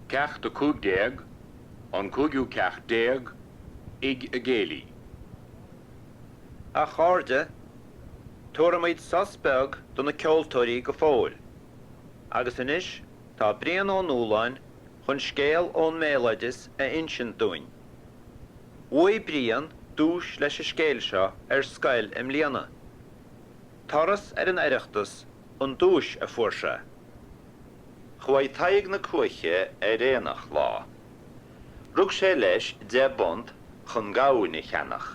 Ceacht 15, An Cúigiú Ceacht Déag, Igh a gCéilí. A chairde, tabharfaimid sos beag do na ceoltóirí go fóill. Agus anois tá Brian Ó Nualláin chun scéal ón mbéaloideas a insint dúinn. Bhuaigh Brian duais leis an scéal seo ar scoil i mbliana. Turas ar an Oireachtas an duais a fuair sé. Chuaigh Tadhg na Cuaiche ar aonach lá. Rug sé leis deich bpunt chun gamhain a cheannach.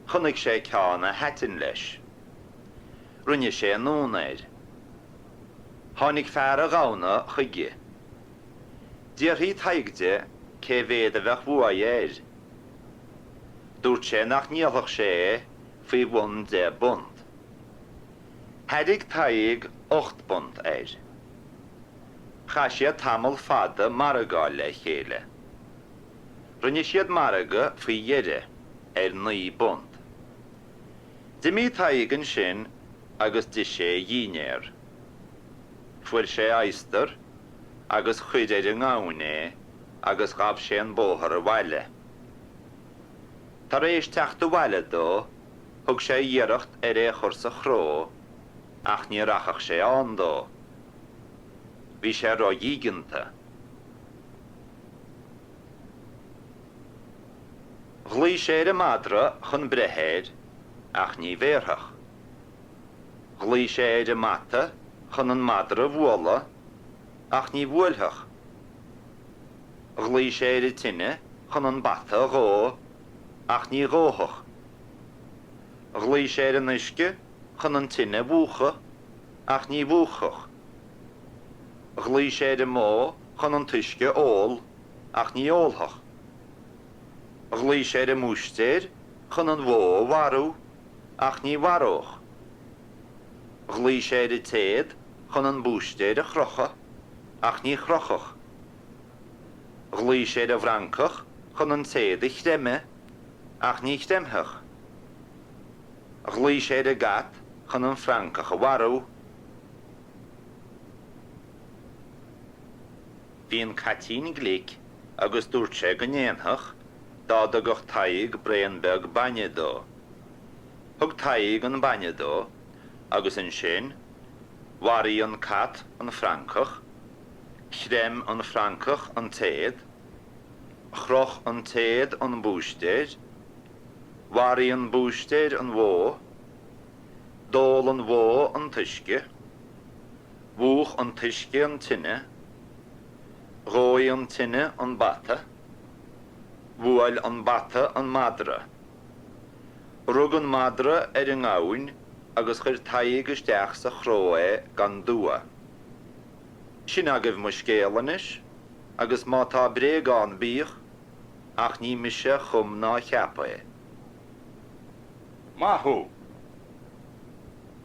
Chonaic sé ceann a thaitin leis. Rinne sé anonn air. Tháinig fear a' ghamhna chuige. D'fhiafraigh Tadhg de cé mhéad a bheadh uaidh air. Dúirt sé nach ndíolfadh sé é faoi bhun deich bpunt. Thairg Tadhg £8 air. Chaith siad tamall fada margáil le chéile. Rinne siad margadh faoi dheireadh ar £9. D'imigh Tadhg ansin agus d'ith sé a dhínnéar. Fuair sé adhastar agus chuir ar an ngamhain é agus ghabh sé an bóthar abhaile. Tar éis teacht abhaile dó, Thug sé iarracht ar é a chur sa chró ach ní rachadh sé ann dó. Bhí sé ro-dhígeanta. Ghlaoigh sé ar an madra chun breith air ach ní bhéarfadh. Ghlaoigh sé ar an mbata chun an madra a bhualadh ach ní bhuailfeadh. Ghlaoigh sé ar an tine chun an bata a dhó ach ní dhófadh. Ghlaoigh sé ar an uisce chun an tine a mhúchadh ach ní mhúchfadh. Ghlaoigh sé ar an mbó chun an t-uisce a ól ach ní ólfadh. Ghlaoigh sé ar an mbúistéir chun an bhó a mharú ach ní mharódh. Ghlaoigh sé ar an téad chun an búistéir a chrochadh ach ní chrochfadh. Ghlaoigh sé ar an bhfrancach chun an téad a chreimeadh ach ní chreimfeadh. Ghlaoigh sé ar an gcat chun an francach a mharú. Bhí an caitín glic agus dúirt sé go ndéanfadh dá dtugadh Tadhg braon beag bainne dó. Thug Tadhg an bainne dó agus ansin mharaigh an cat an francach, chreim an francach an téad, Chroch an téad an búistéir, mharaigh an búistéir an bhó, d'ól an bhó an t-uisce, mhúch an t-uisce an tine, dhóigh an tine an bata, bhuail an bata an madra. Rug an madra ar an ngamhain agus chuir Tadhg isteach sa chró é gan dua. Sin agaibh mo scéal anois. agus má tá bréag ann bíodh, ach ní mise a chum ná a cheap é. Maith thú!